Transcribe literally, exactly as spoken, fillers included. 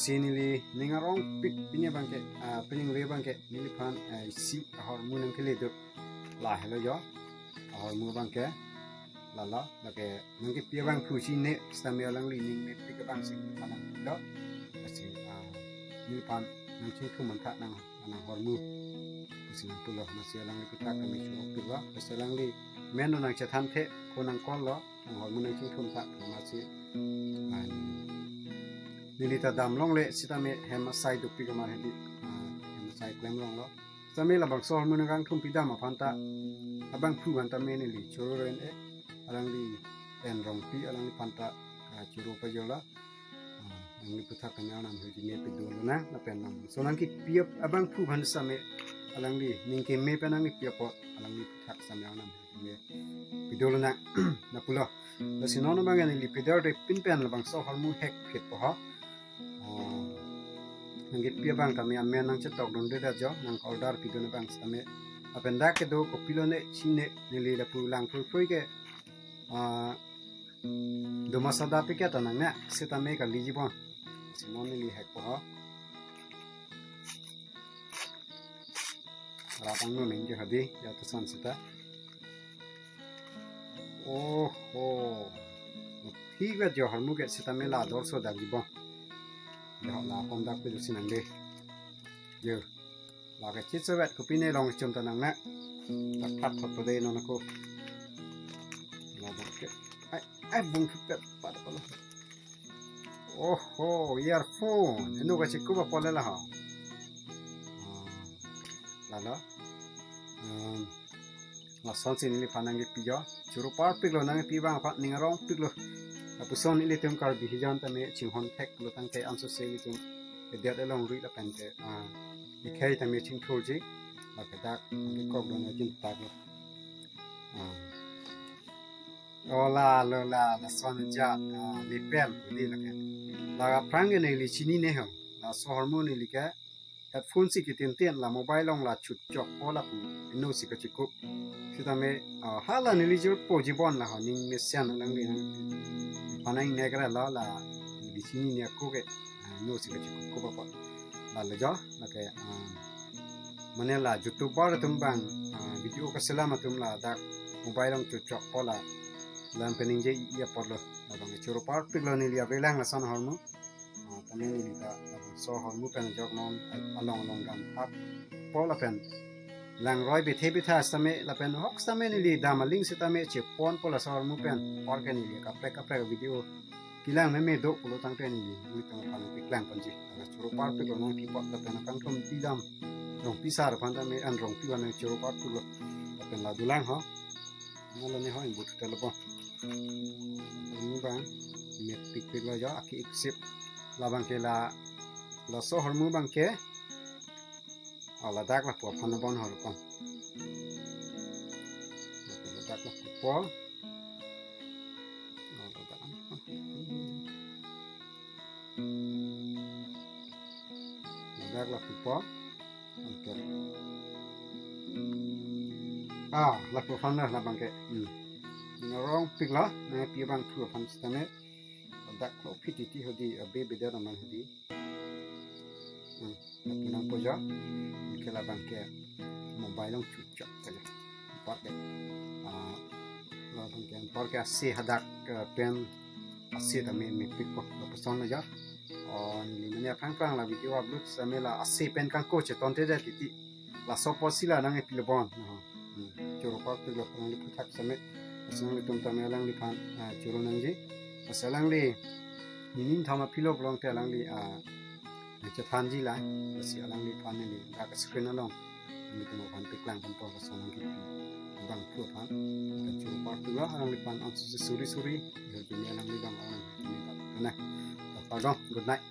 Si neli ning arongpik pini abangke, ah, pining ve abangke neliphan, ah, isi ahormu nangkele do. Lahelo jo. Ahormu abangke. Lalo, lake nangkepi abangphu si ne, sitame alangli ning mepik abang si neliphan nanglo. Lasi, ah, neliphan nangchingthum mantha nang, nanghormu pusi nangpulo. Lasi alangli aphuthak kami choro pik lo. Lasi alangli men nangchethan the, ko nang call lo. Nanghormu nangchingthum tha, lasi, ah, neli ta damlongle sitame hem asai dopik amat hedi, ah, hem asai klemlonglo. Sitame labangso ahormu nangkangthum pidam aphan ta, abangphu aphan tame neli choro ren e, alangli En Rongpi, alangliphan ta, ah, choro pajolo. Ah, alangli aphuthak kami arnam hedi ne pidolonang, lapen nang. So nangkepi abangphu aphan sitame, alangli ning keme pen nangkepi apot, alangli aphuthak sitame arnam hedi ne pidolonang, lapulo. Lasi non abang neli pidar de pin pen labangso ahormu hek phit po ho. Ah, nangkepi abang tame amen nangchetok dunde da jo, nang order pidun abang sitame. Lapen dak kedo kopilo ne, chine, neli lapu lang phui phui ke, ah, do masa da pike ta nangne, sitame kaliji bon. Lasi non neli hek po ho. Rapang no ningje hedi, ya to san sita. Oho. Thik vet jo ahormu ke sitame la dorso dagi bon. Ya la pom dak pe do si nang de. Yo. Lake chit so vet kopine long chum ta nangne. Tak tak thot po de non ako. La dak ke. Ai, ai bung thuk vet pat palo. Oho, earphone. Eno kachekup apot le la ho. Ah, lalo. Hmm. Lasonsi neliphan nangkepi jo. Choro parpiklo nangkepi abang aphan ning arongpiklo. Lapuson ilitum Karbi hijan tame chinghon theklo tangte ansose ilitum. Kedet along rui lapen te, ah, ikhei tame chingthurji. Lake dak, lake kok dona jin taklo. Ah. O lalo la, lason ja, ah, lapel, di lake. La aphrang ke neli chinine ho. Laso ahormu neli ke headphone si kitin tin la mobile along la chutchok po lapu eno si kachekup. Sitame, ah, hala neli jor po jibon la ho ning mesen alangli nang. Panang ne kra la la neli chinine ako ke, ah, eno si kachekup ko ba po. Lalo jo, lake, ah, mane la YouTuber atum abang, ah, video kaselam atum la dak mobile along chutchok po la lam peningje i apotlo. Labang choro parpiklo neli avelang lason ahormu. Ah, tame neli ta, ah, so ahormu pen ajok non, eh, along along dam thap po lapen langroi bethe betha sitame lapen hok sitame neli dam aling sitame chepon po laso ahormu pen, apor ke neli kaprek kaprek video kelang meme do pulo tangte neli, neli tang aphan keklang ponji. Lake choro parpiklo nangpi apot lapen kangthum pidam Rongpi sar aphan tame En Rongpi aphan choro parpiklo lapen la dolang ho. Nalo ne ho inbut hotel po. Ahormu abang mepikpiklo jo, aki ipsip. Labang ke la, laso ahormu abang ke. Ah, ladak lapu aphan bon ahormu abang. Ladak lapu po. Ah, ladak. Ladak lapu po. Okay. Ah, lapu aphan na labang ke. Hmm. Ning arongpiklo, nangkepi abangphu aphan sitame. Dak lo phititi hedi, abe beda naman hedi. Hmm, lapu nangpo jo. Ke labang ke mobile along chutchok saja. Apor ke. Ah, labang ke apor ke ase hadak, eh, pen ase tame mepik po. Lapuson jo. Oh, neli mane aphrang aphrang la video upload sitame la ase pen kangko cheton te da titi. Laso apotsi la nangkepi lo bon. Hmm. Choro parpiklo alangli aphuthak sitame. Lasi nanglitum tame alangliphan, ah, choro nangji. Lasi alangli nening thama pilo pulote alangli, ah, chethanji la. Lasi alangliphan neli dak screen along nanglitum aphan paklang ponpo laso nangkepi abangphu aphan. Choro parpiklo alangliphan ansose suri suri. Yo jumi alangli abang alang jumi ta. Nah. Pardon, good night.